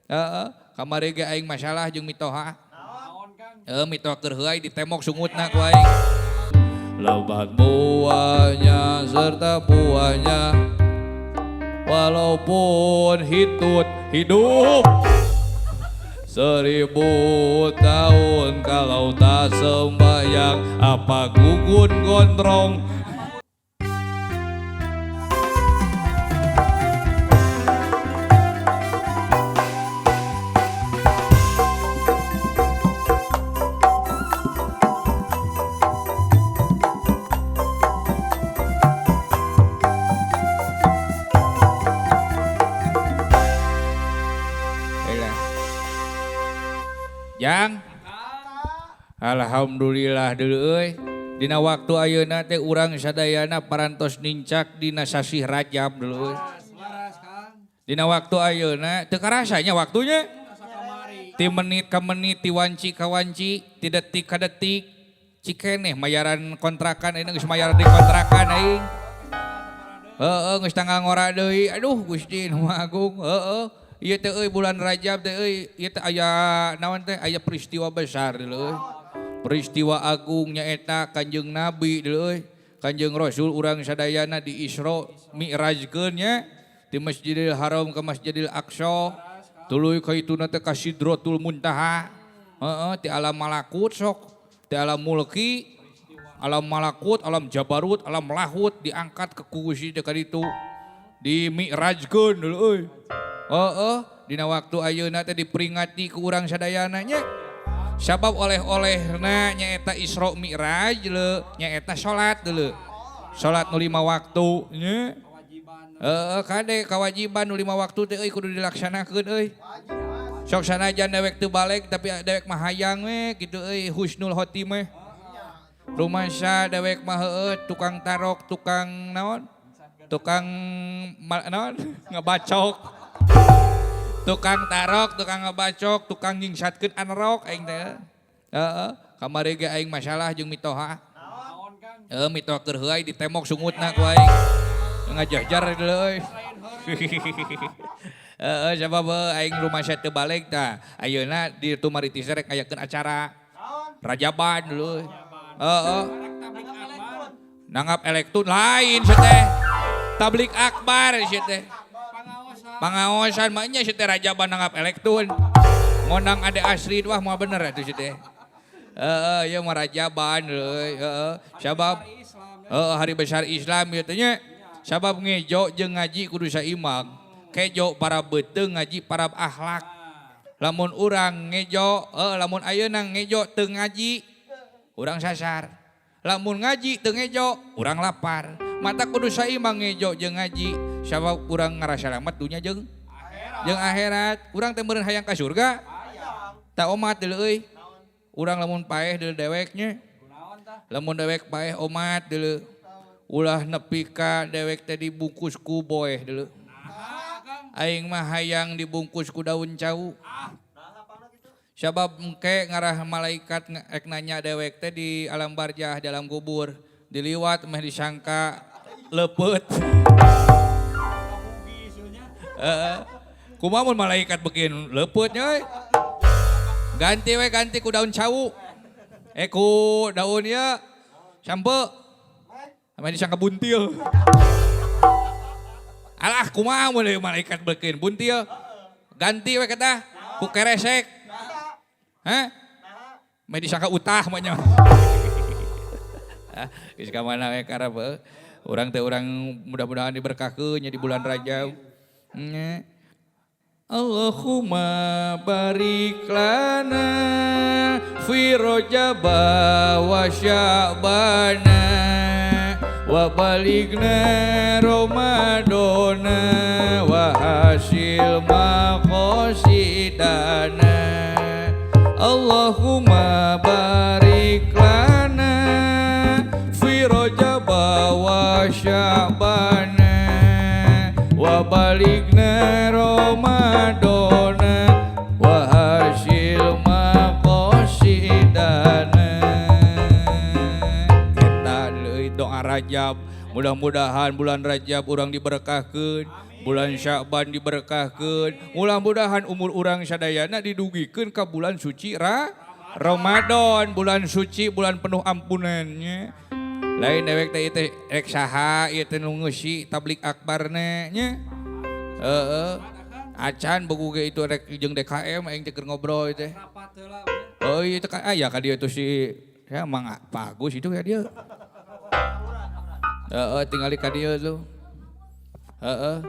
Heeh, kamari ge aing masalah jeung mitoha. Naon Kang? Heeh, mitoha keur heuay ditembok sungutna ku aing. Lebat buahnya serta buahnya, walaupun hitut hidup 1000 tahun kalau tak sembahyang apa gugun gondrong. Jang, alhamdulillah dulu euy. Dina waktu ayeuna teh urang sadayana parantos nincak dina sasih Rajab dulu euy. Dina waktu ayeuna teu karasanya waktunya. Ti menit ka menit, ti wanci ka wanci, ti detik ka detik. Cikeneh mayaran kontrakan ayeuna geus mayaran di kontrakan aing. Heeh, geus tanggal ngora deui. Aduh Gusti nu Maha Agung, heeh. Ieu teh euy bulan Rajab teh euy, ieu teh aya naon teh aya peristiwa besar deuleu euy. Peristiwa agung nyaeta Kanjeng Nabi deuleu euy. Kanjeng Rasul urang sadayana di Isra Mi'rajkeun nya di Masjidil Haram ke Masjidil Aqsa. Tuluy ka ituna teh ka Sidratul Muntaha. Heeh, ti alam malakut sok, ti alam mulki, alam malakut, alam jabarut, alam lahut diangkat ke kursi teh ka ditu. Di Mi'rajkeun deuleu euy. Heeh, dina waktu ayeuna teh diperingati ku urang sadayana nya. Sabab oleh-olehna nyaeta Isra Mi'raj leu, nyaeta salat deuleu. Salat nu 5 waktu nya. Heeh, kade kewajiban nu 5 waktu teh euy kudu dilaksanakeun euy. Sok sanajan dewek teu balik tapi dewek mah hayang we kitu euy husnul khotimah. Rumasa dewek mah heueuh tukang tarok, tukang naon? Tukang naon? Ngebacok. Tukang tarok, tukang ngebacok, tukang nyingsatkeun anerok aing teh. Heeh, kamari ge aing masalah jeung mitoha. Naon Kang? Heeh, mitoha keur heuay ditembok sungutna ku aing. Ngajajar deuleu euy. Heeh, sabab aing rumasa teu balik tah. Ayeuna di Tumaritis rek ngayakeun acara. Rajaban deuleu. Heeh. Nanggap elektun lain sia teh. Tablik akbar sia teh. Pangaosan mah nya sia teh rajaban nanggap elektun. Ngondang Ade Asri wah moal bener atuh sia teh. Heeh, ieu mah rajaban euy, heeh. Sabab heeh hari besar Islam ieu teh nya. Sabab ngejo jeung ngaji kudu saimbang. Kejo para beuteung ngaji para akhlak. Lamun urang ngejo, heeh lamun ayeuna ngejo teu ngaji, urang sasar. Lamun ngaji teu ngejo, urang lapar. Mata kudu saimbang ngejo jeung ngaji. Sabab urang ngarasa selamat dunya jeung akhirat. Urang teh meureun hayang ka surga. Ta omat deuleu euy. Urang lamun paeh deuleu dewek nya. Lamun dewek paeh omat deuleu. Ulah nepi ka dewek teh dibungkus ku boeh deuleu. Aing mah hayang dibungkus ku daun cau. Sabab engke ngarah malaikat ek nanya dewek teh di alam barjah di alam kubur. Diliwat meh disangka leupeut. Heeh. Kumaha mun malaikat bikin leupeut nya euy? Ganti we ganti ku daun cau. Ku daun ieu sampe. Meh disangka buntil. Alah kumaha mun malaikat bikin buntil? Ganti we kata ku keresek. Hah? Meh disangka utah mah nya. Ah, geus ka mana we karep heuh. Urang teh urang mudah-mudahan diberkahkeun nya di bulan Rajab. Nya. Allahumma barik lana fi Rajab wa Sya'bana wa balighna Ramadana wa hasil maqasidana. Allahumma barik lana fi Rajab wa Sya'bana wa balighna Ramadana wa hasil maqasidana. Eta deui doa Rajab, mudah-mudahan bulan Rajab urang diberkahkeun. Bulan Sya'ban diberkahkeun. Mudah-mudahan umur urang sadayana didugikeun ka bulan suci Ramadan, bulan suci, bulan penuh ampunannya. Lain dewek teh ieu teh rek saha ieu teh nu ngeusi tablik akbarna nya. Heeh. Acan buku ge itu rek jeung DKM aing teh keur ngobrol teh. Oh iya teh aya ka dieu tuh si ya Mang Bagus itu ya dia. Heeh tingali ka dieu tuh. Heeh.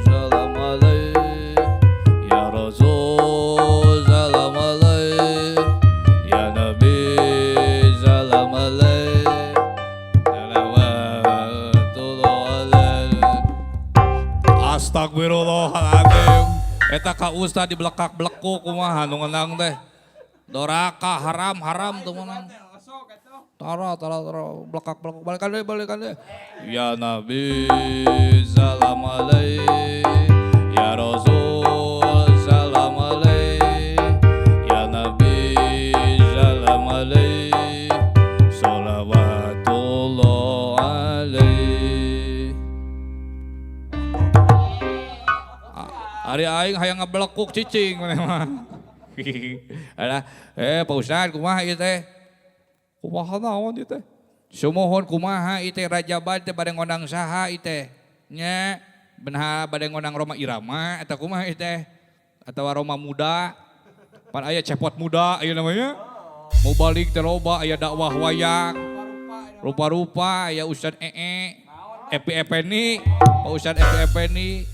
Salam alaik ya Rasul, salam alaik ya Nabi, salam alaik, salawatullah alaik. Astagfirullahaladzim. Eta ka ustad dibelekak-belekuk kumaha nu ngenang teh. Doraka haram-haram tuh menang. Tara tara tara belekak-belekuk balikan deui. Ya Nabi salam alaik, ya Rasul salam alaik, ya Nabi salam alaik, sholawatullah alaik. Ari aing hayang ngebelekuk cicing maneh mah. Alah, Pak Ustad kumaha ieu teh? Kumaha naon ieu teh? Sumuhun kumaha ieu teh Rajaban teh bade ngondang saha ieu teh? Nya, beunah bade ngondang Rhoma Irama eta kumaha ieu teh? Atawa Roma muda. Pan aya cepot muda ieu namanya. Mau balik teh loba aya dakwah wayang. Rupa-rupa aya Ustad Ee, Epi Epeni, Pak Ustad Epi Epeni.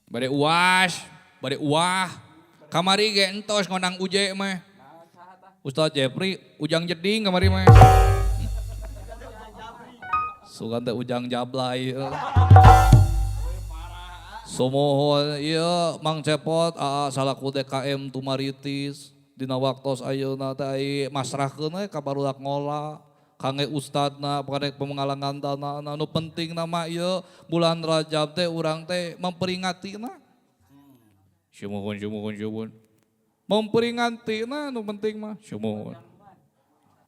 Bade uas, bade uah. Kamari ge entos ngondang Uje mah. Ustad Jepri Ujang Jeding kamari mah. Sugan teh Ujang Jablay. Sumuhun ieu Mang Cepot aa salaku DKM Tumaritis dina waktos ayeuna teh ai masrahkeun we ka barudak ngola kangge ustadna kangge pemengalangan dana nu penting nama ieu bulan Rajab teh urang teh memperingatina. Sumuhun sumuhun sumuhun. Memperingati nu penting mah sumuhun.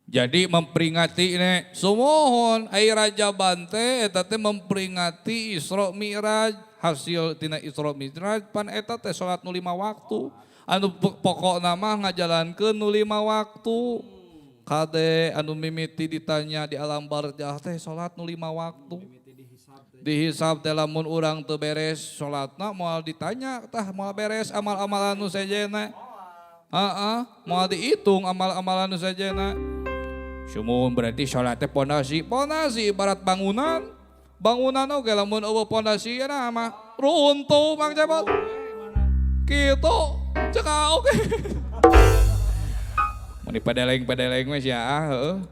Jadi memperingati ne sumuhun ai Rajaban teh eta teh memperingati Isra Mi'raj, hasil tina Isra Mi'raj pan eta teh salat nu 5 waktu. Anu pokokna mah ngajalankeun nu 5 waktu. Kade anu mimiti ditanya di alam barzah teh salat nu 5 waktu. Dihisab teh lamun urang teu beres salatna moal ditanya tah moal beres amal-amalan nu sejenna. Heeh, moal dihitung amal-amalan nu sejenna. Sumuhun berarti salat teh pondasi, pondasi ibarat bangunan. Bangunan oge lamun eueuh pondasina mah runtuh Mang Cepot. Kitu cek oge. Mun dipedeleng-pedeleng mah sia heueuh.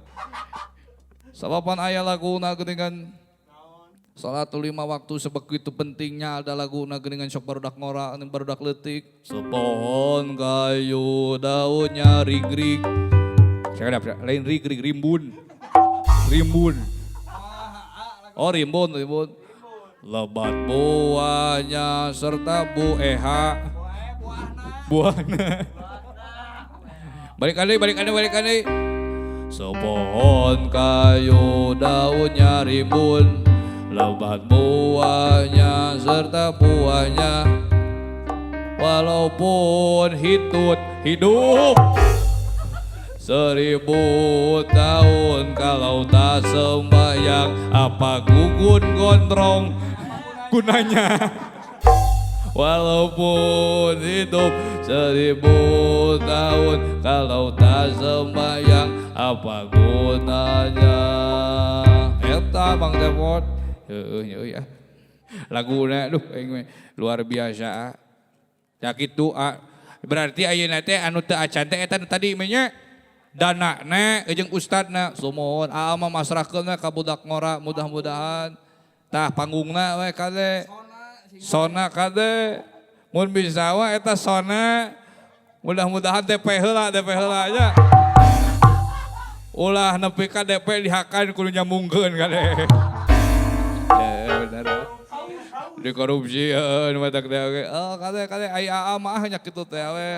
Sabapan aya laguna geuningan salat 5 waktu sebegitu pentingnya ada laguna geuningan sok barudak ngora barudak leutik. Sepohon kayu daunnya rig-rig. Saya ada lain rig-rig rimbun. Rimbun. Oh rimbun, rimbun. Lebat buahnya serta bueha. Buahna. Balik deui, balik deui, balik deui. Sepohon kayu daunnya rimbun, lebat buahnya serta buahnya. Walaupun hitut hidup 1000 tahun kalau tak sembahyang, apa gugun gondrong gunanya. Walaupun hidup 1000 tahun kalau tak sembahyang, apa gunanya. Eta Bang Cepot. Heueuh nya ya. Laguna duh aing luar biasa. Ya kitu berarti ayeuna teh anu teu acan teh eta tadi mah nya danana jeung ustadna sumuhun aa mah masrahkeun ka budak ngora mudah-mudahan tah panggungna we kade sona kade mun bisa wa eta sona mudah-mudahan DP heula nya ulah nepi ka DP dihakan kudu nyambungkeun kade. Benar. Dikorupsi heeh nu matak teh oge. Oh kade kade ai aa mah nya kitu teh we.